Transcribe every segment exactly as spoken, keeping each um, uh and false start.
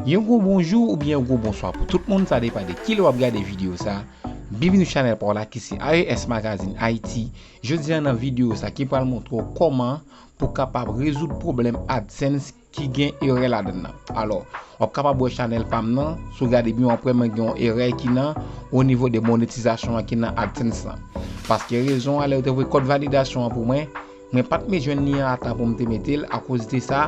Yon gwo bonjou oubyen yon gwo bonswa pou tout moun, sa depann de kilè w ap gade videyo sa. Byenvini sou chanèl pa w la ki se A E S Magazine Haïti. Jodi a nan videyo sa ki pral montre w kòman pou w kapab rezoud pwoblèm AdSense ki gen erè ladan l nan. Alò, w ap kapab wè chanèl pa m nan, si w gade byen w ap wè mwen gen yon erè ki nan o nivo de monetizasyon an ki nan AdSense lan. Paske rezon an, lè yo te voye kòd validasyon an pou mwen, mwen pa t met jwenn li an a tan pou m te mete l, akoz de sa,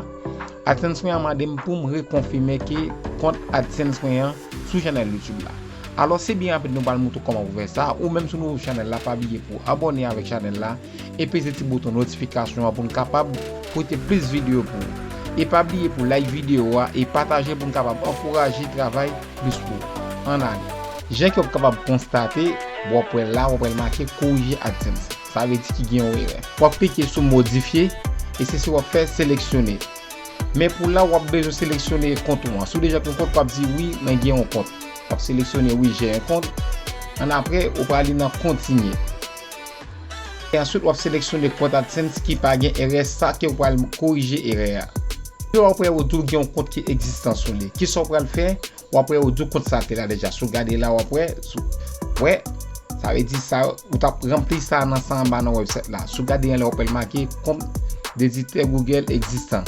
AdSense mwen an mande m pou m rekonfime ke kont AdSense mwen an sou chanèl YouTube la. Alò, se byen rapid nou pral montre w kòman pou fè sa. Ou menm si w nouvo sou chanèl la, pa bliye pou abòne avèk chanèl la e peze ti bouton notifikasyon an pou n kapab pote plis videyo pou ou. E pa bliye pou like videyo a e pataje pou n kapab ankouraje travay plis pou ou. Ann ale. Jan ke w ap kapab konstate, w ap wè la, w ap wè l make korije AdSense. Sa vle di ki gen yon erè. W ap klike sou modifye e se sa w ap fè, seleksyone. Men pou la, w ap bezwen seleksyone kont ou an. Si w deja gen yon kont, w ap di wi, mwen gen yon kont. W ap seleksyone wi, j'ai un compte. Annapre, ou prale nan kontinye. E answit, w ap seleksyone kont AdSense ki pa gen erè, sa ke w pral korije erè a. Epi w ap wè yo di w gen yon kont ki egzistan sou li. Kisa w pral fè? W ap wè yo di w kont sa te la deja. Si w gade la, w ap wè, si w wè, sa vle di sa, ou t ap ranpli sa nan sa anba nan website la. Si w gade anlè, w ap wè l make kont de editè Google egzistan.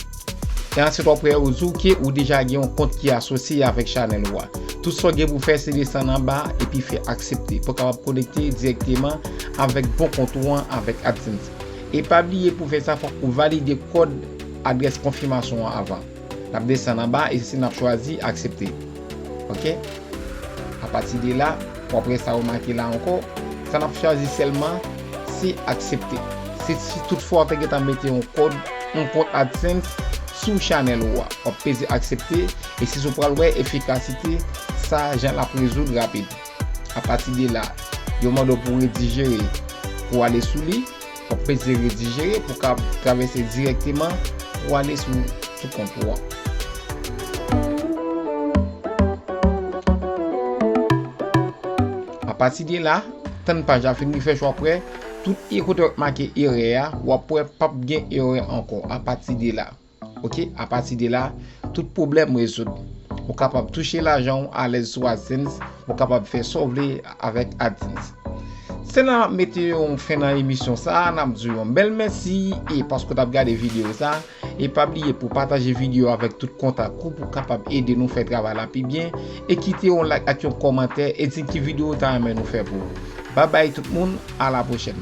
E answit, w ap wè yo di w ke ou deja gen yon kont ki asosye avèk chanèl ou a. Tout sa w gen pou fè, se desann anba epi fè aksepte pou w kapab konekte dirèkteman avèk bon kont ou an avèk AdSense. E pa bliye pou fè sa, fòk ou valide kòd adrès konfimasyon an avan. N ap desann anba e se n ap chwazi aksepte. Oke? Apati de la, w ap wè sa yo make la ankò. Sa n ap chwazi sèlman, se aksepte. Se si toutfwa w te gentan mete yon kòd, yon kont AdSense sou chanèl ou a. W ap peze aksepte e se sa w pral wè efikasite sa jan l ap rezoud rapid. Apati de la, yo mande w pou w redijere, pou w ale sou li. W ap peze redijere pou w ka travèse dirèkteman pou w ale sou, sou kont ou an. Apati de la, tann paj la fin refresh, w ap wè tout kote w ap make erè a, w ap wè p ap gen erè ankò apati de la. Oke, apati de la, tout pwoblèm rezoud. Ou kapab touche lajan w alèz sou AdSense, ou kapab fè sa w vle avèk AdSense. Se la n ap mete yon fen nan emisyon sa a, n ap di w yon bèl mèsi e paske w t ap gade videyo sa a. E pa bliye pou w pataje videyo avèk tout kontak ou pou w kapab ede nou fè travay la pi byen. E kite yon like ak yon kòmantè e di ki videyo w ta renmen nou fè pou ou. Babay tout moun, a la pwochèn.